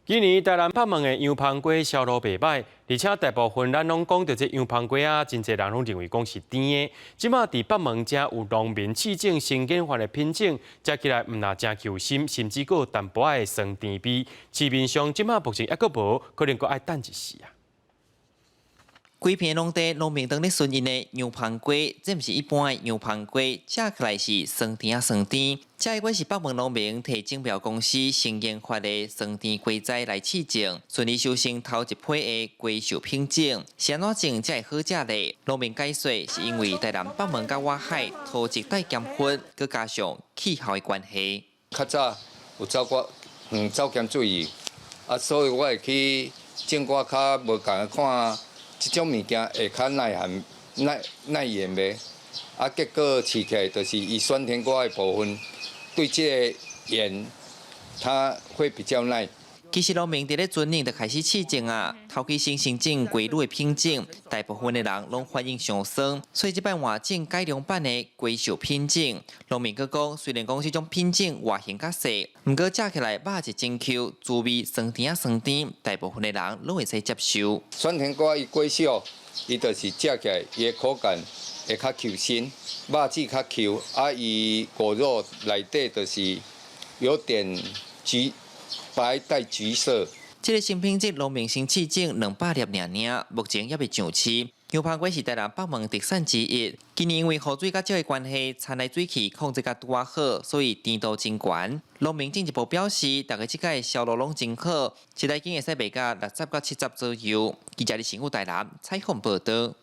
今年台南北門的洋芳瓜銷路袂䆀，而且大部分咱攏講著這洋芳瓜仔，真濟人攏認為講是甜的。這馬佇北門遮有農民試種新研發的品種，食起來毋但誠 Q 心，甚至閣有淡薄仔的酸甜味。市面上這馬目前猶閣無，可能閣愛等一時啊。規片農地農民當咧巡𪜶的洋芳瓜，這毋是一般的洋芳瓜，食起來是酸甜仔酸甜。這個是北門農民提種苗公司新研發的酸甜瓜仔來試種，順利收成頭一批的瓜熟品種。是按怎種才會好食咧？農民解說是因為台南北門佮外海土質帶鹹分，閣加上氣候的關係。較早有走過遠走鹹水魚，啊，所以我會去種寡較無仝的看。這種物件會較耐寒、耐耐鹽袂？啊，結果試起來就是伊酸甜瓜的部分，對這個鹽，它會比較耐。其實農民佇咧春年就開始試種啊，頭期先先種瓜女的品種，大部分的人攏反應傷酸，所以這擺換種改良版的瓜熟品種。農民閣講，雖然講這種品種外形較細，毋過食起來肉質真 Q，滋味酸甜仔酸甜，大部分的人攏會使接受。酸甜瓜伊果小，伊就是食起來伊的口感會較 Q 身，肉質較 Q，啊，伊果肉內底就是有點橘。白帶橘色。這個新品種農民先試種200粒爾爾，目前猶未上市。洋芳瓜是台南北門特產之一。今年因為雨水較少的關係，田內水氣控制較拄仔好，所以甜度真懸。農民進一步表示，逐家這擺銷路攏真好，一公斤會使賣甲60到70左右。記者李新武台南採訪報導。